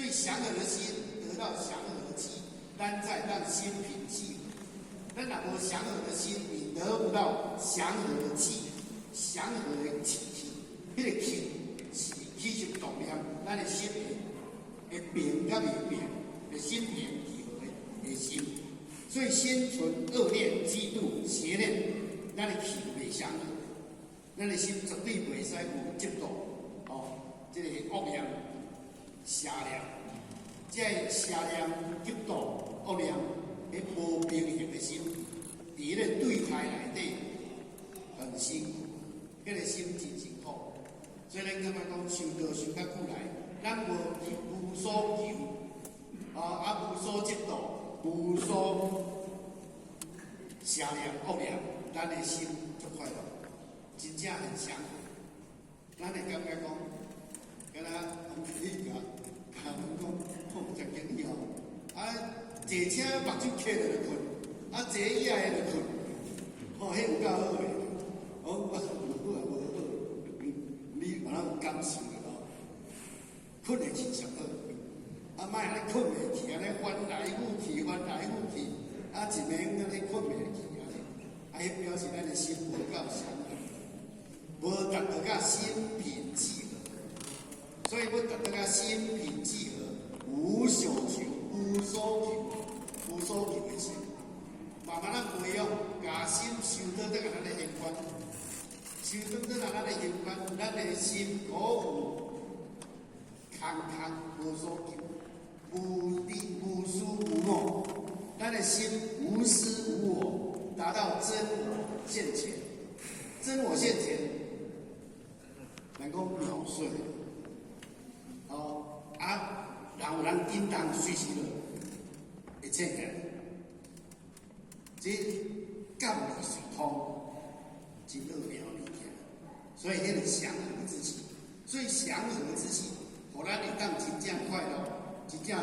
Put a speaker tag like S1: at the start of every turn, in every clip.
S1: 所以祥和的心得到祥和的氣，咱才會當心平氣和。咱若無祥和的心，你得不到祥和的氣，祥和的氣氣，彼個氣是起心動念，咱的心會平佮袂平，會心平氣和的心。所以心存惡念、嫉妒、邪念，咱的氣袂祥和，咱的心絕對袂使有嫉妒，哦，這個惡念、邪念，這个邪念、嫉妒、惡念，彼無平衡的心，佇彼个對待內底很辛苦，彼個心真辛苦。所以咱感覺講修道修較久來，咱無求無所求，啊無所嫉妒，無所邪念惡念，咱的心足快樂，真正很祥和。咱會感覺講，敢若你共共人講，好真緊要，啊坐車目睭瞌著就睏，啊坐椅仔的就睏，吼，彼有夠好的。我講無好啊，無好，你嘛有感受著咯？睏會去上好，啊，莫按呢睏袂去，按呢翻來覆去，翻來覆去，啊，一暝按呢睏袂去，按呢，啊，彼表示咱的心無夠祥和，無達到佮心平氣和。所以欲達到佮心平氣和，無所求，無所求，無所求的心，慢慢仔培養，共心修倒轉來咱的玄關，修倒轉來咱的玄關，咱的心可有空空無所求，無利無私無我，咱的心無私無我，達到真我現前，真我現前，能夠秒碎。哦，啊，人有人叮當隨時就會醒起來，這感力隨通，真奧妙物件。所以彼個祥和之氣，所以祥和之氣，予咱會當真正快樂，真正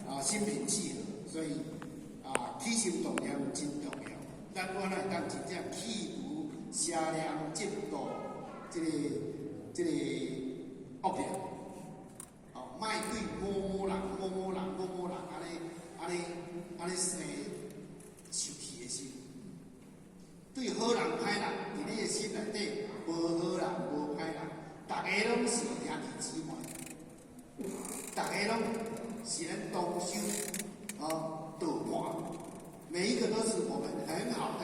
S1: 啊心平氣和。所以啊，起心動念真重要。咱我會當真正去除邪念、嫉妒，這個惡念。哦，莫對某某人、某某人、某某人按呢、按呢、按呢生受氣的心。對好人歹人，佇你的心內底，無好人無歹人，逐个攏是兄弟姊妹，逐个攏是咱同修哦道伴，每一個都是我們很好的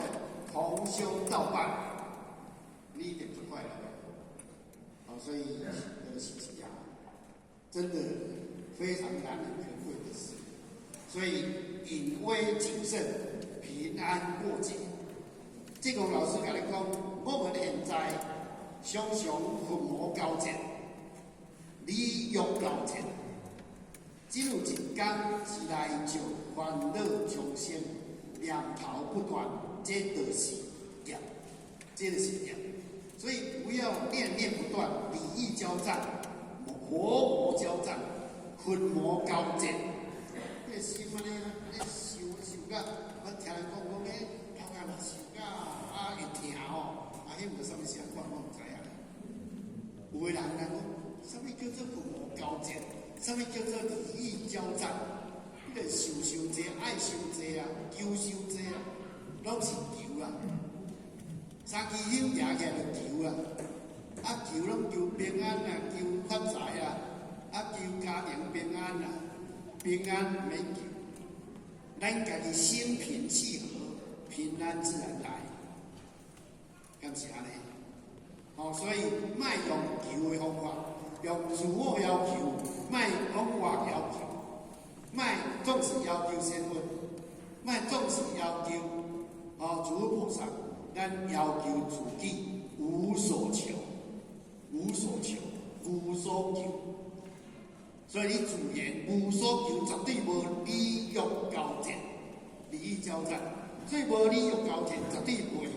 S1: 同修道伴，你一定足快樂的。哦，所以是這樣，真的非常難能可貴的事。所以隱微謹慎，平安過節。濟公老師共你講，我們現在常常佛魔交戰，理欲交戰，只有一工之內就煩惱重生，念頭不斷，這就是業，這就是業。所以不要念念不斷，理欲交戰，佛魔交戰，佛魔交戰。這個心按呢，按呢想想甲，我聽人講講咧，頭殼若想甲啊會疼吼，啊彼毋知啥物事，我毋知影。有的人人講，啥物叫做佛魔交戰？啥物叫做理欲交戰？你個想傷濟，愛傷濟啊，求傷濟啊，攏是求啊。三支香舉起來就求啊，啊求攏求平安啊，求發財啊，啊求家庭平安啊，平安毋免求，咱家己心平氣和，平安自然來，敢是按呢？哦，所以莫用求的方法，用自我要求，莫講外要求，莫總是要求仙佛，莫總是要求哦諸菩薩。咱要求自己無所求，無所求，無所求。所以你自然無所求，絕對無理欲交戰，理欲交戰。所以無理欲交戰，絕對袂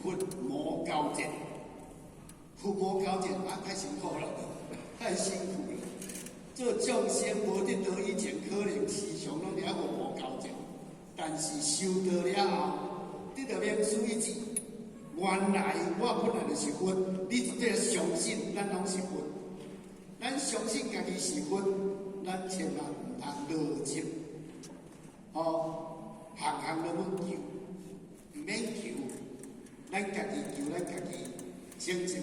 S1: 佛魔交戰。佛魔交戰啊，太辛苦了，太辛苦了。做眾生無得道以前，可能時常攏佇遐佛魔交戰，但是修道了後，得到明師一指，原來我本來就是佛，你絕對相信咱攏是佛。咱相信家己是佛，咱千萬毋通邏輯，吼，項項攏欲求，毋免求，咱家己求咱家己，清淨。